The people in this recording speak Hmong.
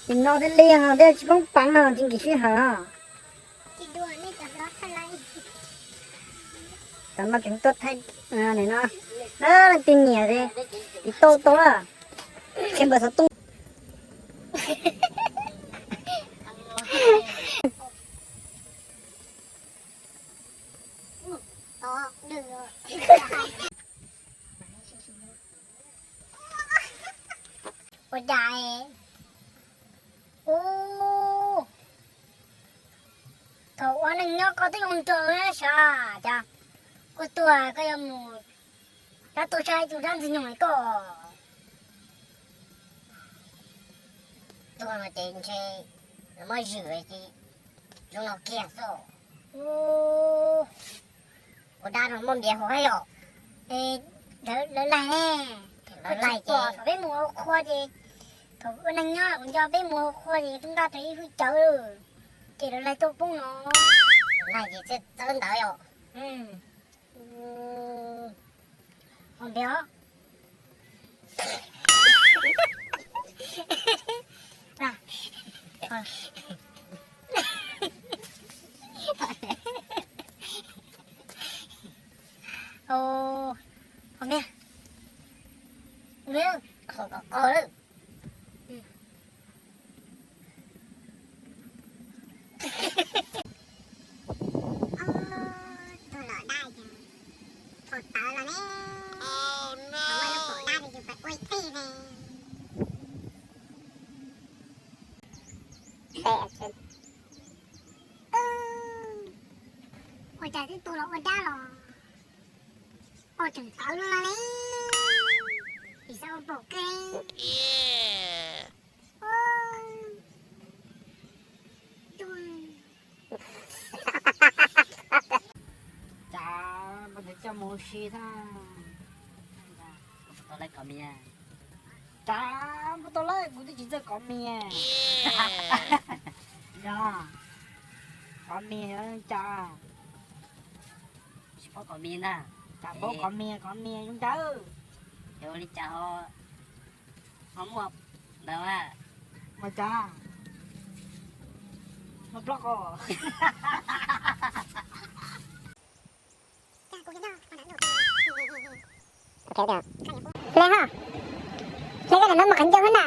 Ces no thiaj li ho thiaj tsis poob peev no tsis nkim sij hawm. Tam no tseem tuaj thaij no, leej twg nyiam ces tiv tauj tau na, qhia npawb xov tooj. Ua cas, ub, thaum ua neej nyob koj twb zoo nraug na sav, cas koj tuag koj yuav mus, koj tuag saib tus dab ntxwg nyoog li koj. Tuag no ces ntshe muab zwm ces zoo no kiag xwb. Ua dab no muaj npias huv thiab yom? Lawv laig ne, lawv laig ces thaum peb mus ua qhua ces, thaum ua neej nyob kuv nco peb mus ua qhua ces tub ntaj tau ib hwj cawv, ces lawv laig tuaj poob no. Laig ces txawb ntawd yom? Ua npias os. Qhov me, qhov me, qhov kom qhov lawm. Tus los dab ces pom tawv los ne, pom dab ces pom ua tij ne. Ua cas twb tuag los ua dab los, ua tseem tawv los ne, tsis xav ua pom kawg. Cas npau ntawd coj mus ua si thiab. Tau lawm kov mis. Cas npau tau lawm kuv twb tsis txawj kov mis. Yog kov mis cas tsis paub kov mis ntag. Cas paub kov mis, kov mis zoo cas. Yog ua li cas ho, ho muaj ntawd a. Muaj cas, muaj plaub qos. Hle ha, hle koj nam no mus qhov ncauj na.